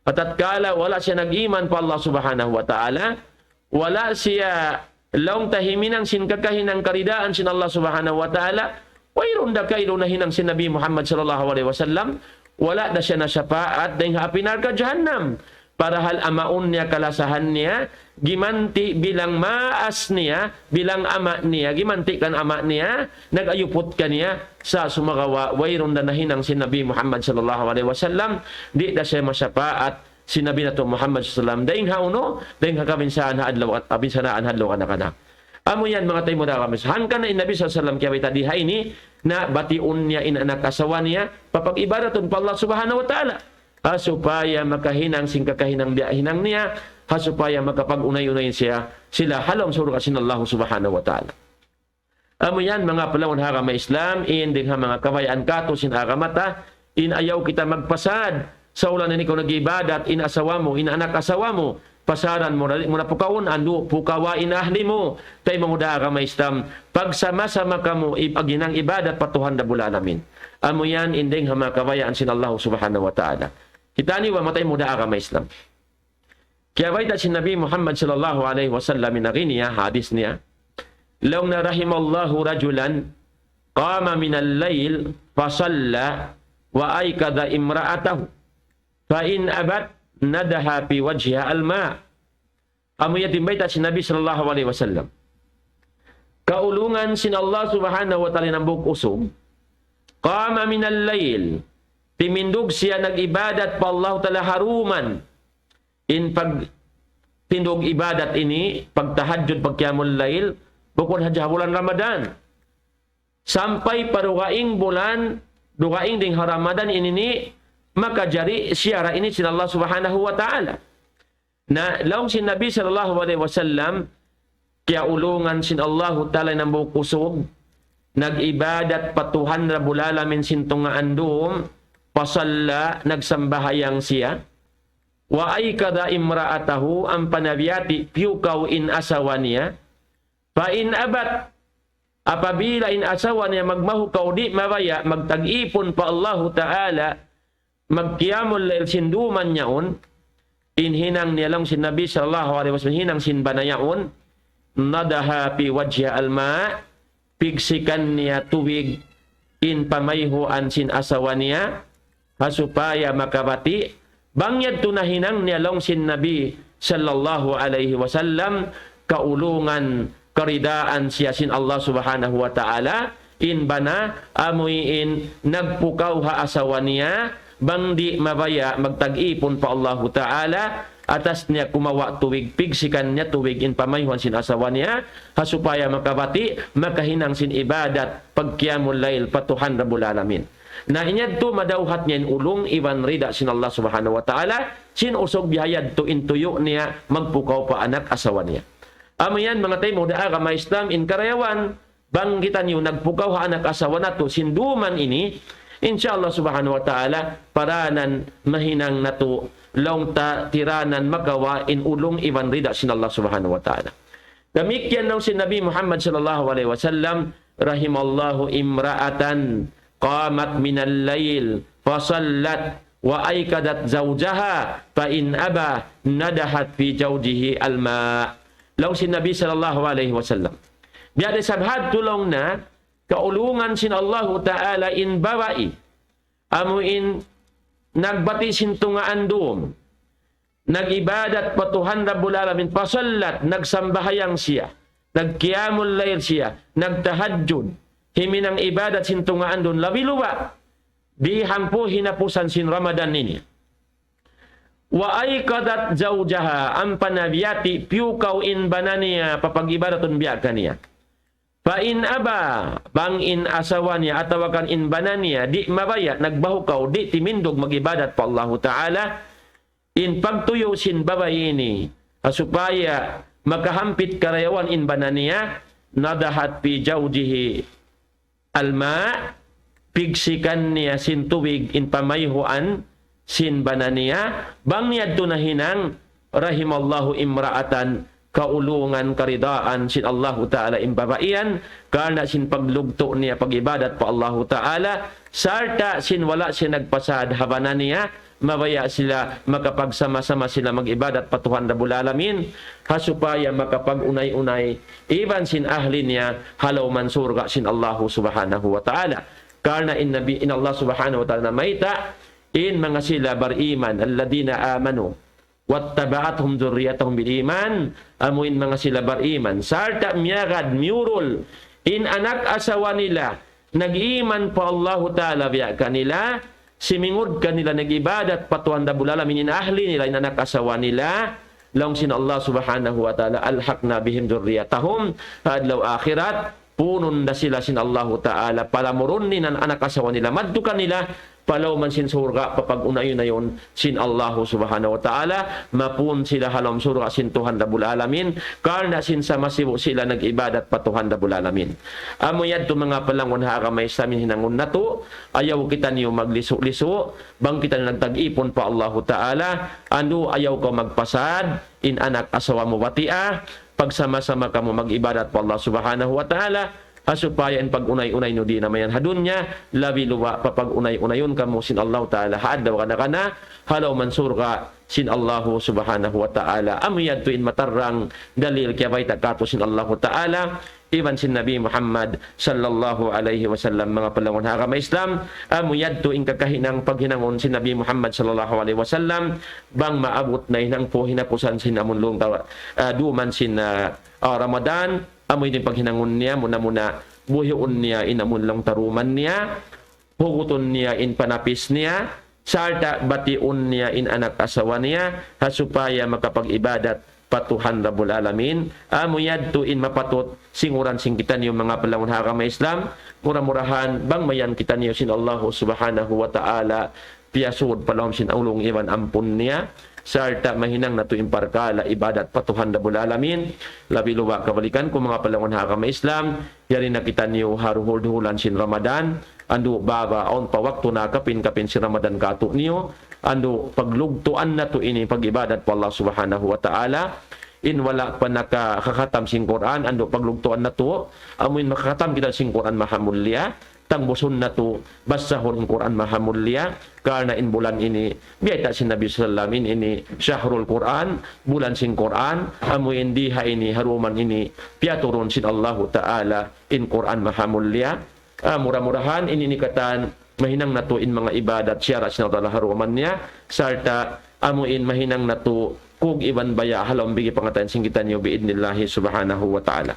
ha tatkala wala' siya nag-iman pa Allah Subhanahu wa Ta'ala, wala' siya laung ta himinang sin kakahinang karidaan sin Allah Subhanahu wa Ta'ala, wayruun da kailu nahinang sin Nabi Muhammad sallallahu alayhi wasallam, wala' da siya nasyapaat dayn ha api narka' jahannam. Parahal amaun niya kalasahan niya, gimanti' bilang maas niya, bilang ama' niya, gimanti' kan ama' niya, nag-ayuput kaniya, sa' sumagawa', wayruun da nahinang sin Nabi Muhammad sallallahu alayhi wasallam, di' da siya masyapaat sin Nabi natu' Muhammad sallallahu alayhi wasallam. Dayn ha unu, dayn ha kabinsanaan ha adlaw, kabinsanaan ha adlaw kana-kana. Amu yan manga taymanghud ha agama Islam. Hangkan na in Nabi sallallahu alayhi wasallam kiyabayta' di ha ini, na batiun niya in anak asawa niya, papag-ibadatun pa Allah Subhanahu wa Ta'ala. Ha supaya makahinang sin kakahinang biya' hinang niya, ha supaya makapag-unay-unay siya, sila ha lawm surga' sin Allah Subhanahu wa Ta'ala. Amu yan, manga palangga' ha agama Islam, in dayn ha manga kabayaan katu' sin agama ta, in ayaw kita magpasad, sa' ulan ini kaw nag-ibadat, in asawa mu, in anak asawa mu, pasaran mu, dali mu na pukawun, andu', pukawa in ahli mu, taymanghud ha agama Islam, pagsama-sama kamu, ipaghinang ibadat pa Tuhan Rabbul Alamin. Amu yan, in dayn ha manga kabayaan sin Allah Subhanahu wa Ta'ala. Kita' niyu ba manga taymanghud ha agama Islam. Kiyabayta' sin Nabi Muhammad sallallahu alayhi wasallam in agi niya, hadis niya. Laung niya رحم الله رجلا قام من الليل فصلى وأيقظ امرأته فإن أبت نضح في وجهها الماء. Amu yan in bayta' sin Nabi sallallahu alayhi wasallam. Kaulungan sin Allah Subhanahu wa Ta'ala in hambuuk usug. قام من الليل. Timindug siya nag-ibadat pa Allah Ta'ala ha dum. In pagtindug ibadat ini, pagtahajjud, pagqiyamul layl, bukun hadja ha bulan Ramadan. Sampay pa dugaing bulan, dugaing dayn ha Ramadan ini, makajari siya ra ini sin Allah Subhanahu wa Ta'ala. Na laung sin Nabi sallallahu alayhi wasallam, kiyaulungan sin Allahu Ta'ala in hambuuk usug, nag-ibadat pa Tuhan Rabbul Alamin sin tungaan dum, فصلى, nagsambahayang siya, وأيقظ امرأته, ampa na biyati' piyukaw in asawa niya, فإن أبت, apabila in asawa niya magmahukaw di' mabaya', magtag-ipun pa Allahu Ta'ala, magqiyamul layl sin dum niya yaun, in hinang niya laung sin Nabi sallallahu alayhi wasallam, hinang sin bana yaun, نضح في وجهها الماء, pigsikan niya tubig in pamayhuan sin asawa niya, ha supaya makabati', bang yadtu nahinang niya laung sin Nabi sallallahu alayhi wasallam, kaulungan, karidaan siya sin Allah Subhanahu wa Ta'ala, in bana, amu in nagpukaw ha asawa niya, bang di' mabaya' magtag-ipun pa Allahu Ta'ala, atas niya kumawa' tubig, pigsikan niya tubig in pamayhuan sin asawa niya, ha supaya makabati', makahinang sin ibadat, pagqiyamul layl, pa Tuhan Rabbul Alamin. Na in yadtu madawhat niya in ulung iban rida sin Allah Subhanahu wa Ta'ala, sin usug biya' ha yadtu in tuyu' niya magpukaw pa anak asawa niya. Amu yan, manga taymanghud ha agama Islam, in karayawan, bang kitaniyu nagpukaw ha anak asawa natu' sin dum ini, insya Allah Subhanahu wa Ta'ala, paranan mahinang natu', laung ta tiranan makawa' in ulung iban rida sin Allah Subhanahu wa Ta'ala. Damikkiyan laung sin Nabi Muhammad sallallahu alayhi wasallam, رحم الله امرأة قامت من الليل فصلت وأيقظت زوجها فإن أبى نضحت في وجهه الماء. Laung sin Nabi sallallahu alayhi wasallam. Biya' da isab hadtu laung niya, kaulungan sin Allahu Ta'ala in babai. Amu in nagbati' sin tungaan dum. Nag-ibadat pa Tuhan Rabbul Alamin, فصلت, nagsambahayang siya. nagqiyamul layl siya, nagtahajjud, himinang ibadat sin tungaan duun, labi luba' di' hangpu' hinapusan sin Ramadan ini. وأيقظت زوجها, ampa na biyati' piyukaw in bana niya, papag-ibadatun biya' kaniya. فإن أبى, bang in asawa niya, atawa kan in bana niya, di' mabaya', nagbahukaw, di' timindug mag-ibadat pa Allahu Ta'ala, in pagtuyu' sin babai ini, ha supaya makahampit karayawan in bana niya, نضحت في جوزه الماء, pigsikan niya sin tubig in pamayhuan sin bana niya, bang niya yadtu nahinang, رحم الله امرأة, kaulungan, karidaan sin Allahu Ta'ala in babai yan, karna' sin paglugtu' niya pag-ibadat pa Allahu Ta'ala, sarta' sin wala' siya nagpasad ha bana niya, mabaya' sila, makapagsama-sama sila mag-ibadat pa Tuhan Rabbul Alamin, ha supaya makapag-unay-unay iban sin ahli niya ha lawm surga' sin Allahu Subhanahu wa Ta'ala. Karna' in Nabi, in Allah Subhanahu wa Ta'ala namayta', in manga sila bariman, الذين آمنوا واتبعتهم ذريتهم بإيمان, amu in manga sila bariman, sarta' miyagad, miyurul, in anak asawa nila, nag-iman pa Allahu Ta'ala biya' kanila, simingud kanila nag-ibadat pa Tuhan Rabbul Alamin in ahli nila, in anak asawa nila, laung sin Allah Subhanahu wa Ta'ala, ألحقنا بهم ذريتهم, ha adlaw akhirat, punun da sila sin Allahu Ta'ala, palamurun niya in anak asawa nila, madtu kanila, pa lawm sin surga', papag-unay-unayun sin Allahu Subhanahu wa Ta'ala, mapun sila ha lawm surga' sin Tuhan Rabbul Alamin, karna' sin sama sibu' sila nag-ibadat pa Tuhan Rabbul Alamin. Amu yadtu manga palangun ha agama Islam in hinangun natu', ayaw kitaniyu maglisu-lisu, bang kitaniyu nagtag-ipun pa Allahu Ta'ala, andu' ayaw kaw magpasad, in anak asawa mu batia, pagsama-sama kamu mag-ibadat pa Allah Subhanahu wa Ta'ala, ha supaya in pag-unay-unay niyu di' na mayan ha dunya, labi luba' papag-unay-unayun kamu sin Allahu Ta'ala ha adlaw kana-kana, ha lawm surga' sin Allahu Subhanahu wa Ta'ala. Amu yadtu in matarrang dalil kiyabayta' kātu' sin Allahu Ta'ala, iban sin Nabi Muhammad sallallahu alayhi wasallam, manga palangun ha agama Islam, amu yadtu in kakahinang paghinangun sin Nabi Muhammad sallallahu alayhi wasallam, bang maabut na in hangpu' hinapusan sin amun lawm ta-, ah, duman sin, ah, ah, Ramadan, amu ini paghinangun niya, muna-muna buhiun niya in amun lawm taruman niya, hugutun niya in panapis niya, sarta' batiun niya in anak asawa niya, ha supaya makapag-ibadat pa Tuhan Rabbul Alamin. Amu yadtu in mapatut singuran sin kitaniyu manga palangun ha agama Islam, mura-murahan bang mayan kitaniyu sin Allahu Subhanahu wa Ta'ala, piyasud pa lawm sin ulung iban ampun niya, sarta' mahinang natu' in parkala' ibadat pa Tuhan Rabbul Alamin, labi luba' kabalikan ku manga palangun ha agama Islam, yari na kitaniyu ha duhul-duhulan sin Ramadan, andu' baba awn pa waktu na kapin-kapin sin Ramadan kātu'niyu, andu' paglugtuan natu' ini pag-ibadat pa Allah Subhanahu wa Ta'ala, in wala' pa nakakhatam sin Qur'an, andu' paglugtuan natu', amu in makakhatam kita sin Qur'an mahamulliya, tangbusun natu', basahun in Qur'an mahamulliya, karna' in bulan ini, biyayta' sin Nabi sallallahu alayhi wasallam, in ini shahrul Qur'an, bulan sin Qur'an, amu in di ha ini, ha duman ini, piyaturun sin Allahu Ta'ala, in Qur'an mahamulliya. Ah, mura-murahan, in ini katan, mahinang natu' in manga ibadat, siyara' sin Allah Ta'ala ha duman niya, sarta' amu in mahinang natu' kug iban baya' ha lawm bigi pangatayan sin kitaniyu bi'idnillahi subhanahu wa ta'ala.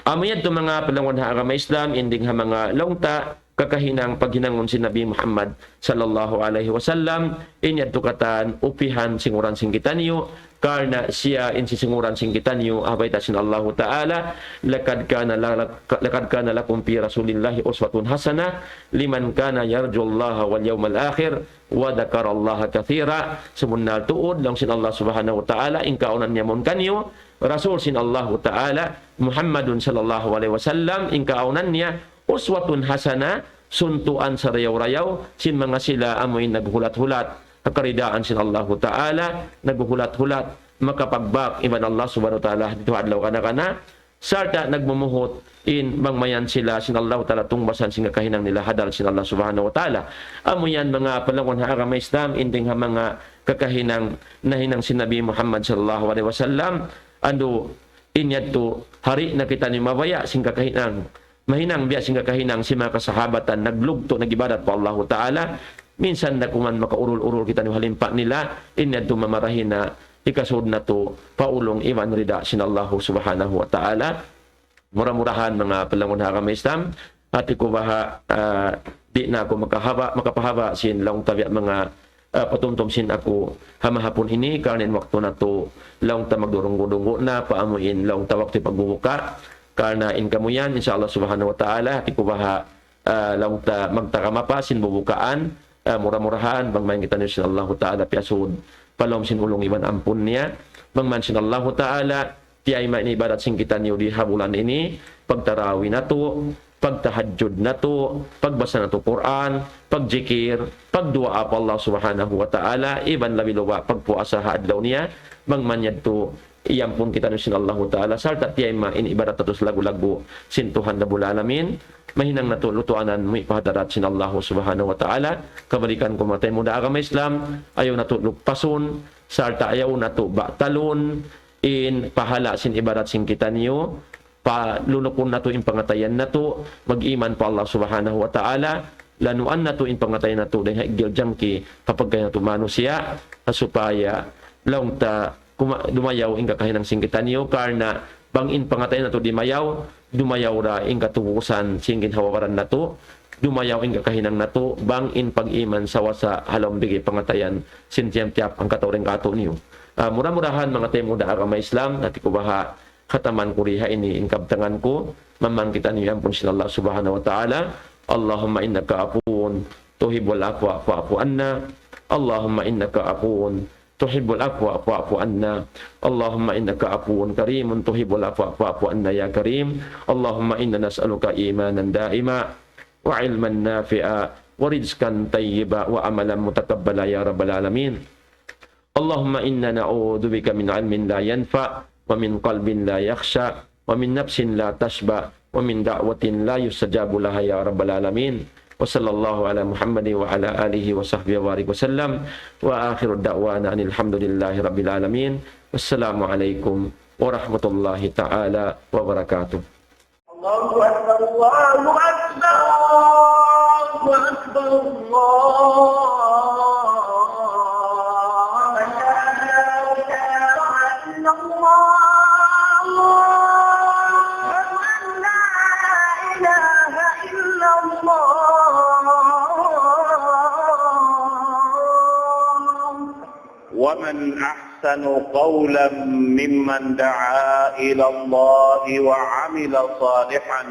Amu yadtu manga palangun ha agama Islam, in dayng ha manga laung ta, kakahinang paghinangun sin Nabi Muhammad sallallahu alayhi wasallam, in yadtu katan upihan singuran sin kitaniyu, karna' siya in sisinguran sin kitaniyu, ha bayta' sin Allahu Ta'ala, لقد كان ل-، لقد كان لكم في رسول الله أسوة حسنة لمن كان يرجو الله واليوم الآخر وذكر الله كثيرا. Sabunnal tuud, laung sin Allah Subhanahu wa Ta'ala, in kaawnan niya mawn kaniyu, Rasul sin Allahu Ta'ala, Muhammadun sallallahu alayhi wasallam, in kaawnan niya, uswatun hasana, suntuan sarayaw-rayaw, sin manga sila amuin naghulat-hulat ha karidaan sin Allahu Ta'ala, naghulat-hulat, makapagbak iban Allah Subhanahu wa Ta'ala, didtu ha adlaw kana-kana, sarta' nagmumuhut in bang mayan sila sin Allahu Ta'ala tungbasan sin kakahinang nila ha dal sin Allah Subhanahu wa Ta'ala. Amu yan manga palangun ha agama Islam, in dayng ha manga kakahinang nahinang sin Nabi Muhammad sallallahu alayhi wasallam, andu' in yadtu, hari na kitaniyu mabaya' sin kakahinang, mahinang biya' sin kakahinang sin manga kasahabatan, naglugtu', nag-ibadat pa Allahu Ta'ala, minsan da kuman makaurul-urul kitaniyu ha limpa nila, in yadtu mamarahi na hikasud natu' pa ulung iban rida sin Allahu Subhanahu wa Ta'ala. Mura-murahan, manga palangun ha agama Islam, hati ku baha', ah, di' na aku makahaba', makapahaba' sin laung ta biya' manga, ah, patumtum sin aku ha mahapun ini, karna' in waktu natu' laung ta magdurunggu'-dunggu' na, pa amu in laung ta waktu pagbubuka, karna' in kamu yan, insya Allah Subhanahu wa Ta'ala, hati ku baha', ah, laung ta magtaga mapasa sin bubukaan, ah, mura-murahan, bang mayan kitaniyu sin Allahu Ta'ala piyasud pa lawm sin ulung iban ampun niya, bang mayan sin Allahu Ta'ala, tiyayma' in ibadat sin kitaniyu di ha bulan ini, pagtarawi natu', pagtahajjud natu', pagbasa natu' Qur'an, pagjikir, pagduwaa pa Allah Subhanahu wa Ta'ala, iban labi-labi pagpuasa ha adlaw niya, bang mayan yadtu, iyampun kitaniyu sin Allahu Ta'ala, sarta' tiyayma' in ibadat natu' salaggu'-laggu' sin Tuhan Rabbul Alamin, mahinang natu' lutuanan muwi' pa hadarat sin Allahu Subhanahu wa Ta'ala. Kabalikan ku, manga taymanghud ha agama Islam, ayaw natu' lukpasun, sarta' ayaw natu' batalun in pahala' sin ibadat sin kitaniyu, palunukun natu' in pangatayan natu', mag-iman pa Allah Subhanahu wa Ta'ala, lanuan natu' in pangatayan natu' dayn ha iggil jangki, ha pagkahi natu' manusiya', ha supaya laung ta kuma-, dumayaw in kakahinang sin kitaniyu, karna' bang in pangatayan natu' dimayaw, dumayaw da in katubusan sin ginhawa-baran natu', dumayaw in kakahinang natu', bang in pag-iman sawasa ha lawm bigi pangatayan sin tiyap-tiyap hangkatau dayn kātu'niyu. Ah, mura-murahan, manga taymanghud ha agama Islam, hati ku baha' khataman ku di ha ini in kabtangan ku, mamang kitaniyu ampun sin Allah Subhanahu wa Ta'ala. اللهم إنك عفو تحب العفو فاعف عنا. اللهم إنك عفو تحب العفو فاعف عنا. اللهم إنك عفو كريم تحب العفو فاعف عنا يا كريم. اللهم إنا نسألك إيمانا دائما وعلما نافعا ورزقا طيبا وعملا متقبلا يا رب العالمين. اللهم إنا نعوذ بك من علم لا ينفع ومن قلب لا يخشع ومن نفس لا تشبع ومن دعوة لا يستجاب لها يا رب العالمين. وصلى الله على محمد وعلى آله وصحبه وبارك وسلم. وآخر دعوانا أن الحمد لله رب العالمين. والسلام عليكم ورحمة الله تعالى وبركاته. الله أكبر، الله أكبر، الله أكبر، الله أكبر. أشهد أن لا إله إلا الله. أشهد أن لا إله إلا الله. ومن أحسن قولا ممن دعا إلى الله وعمل صالحا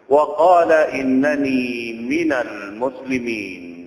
وقال إنني من المسلمين.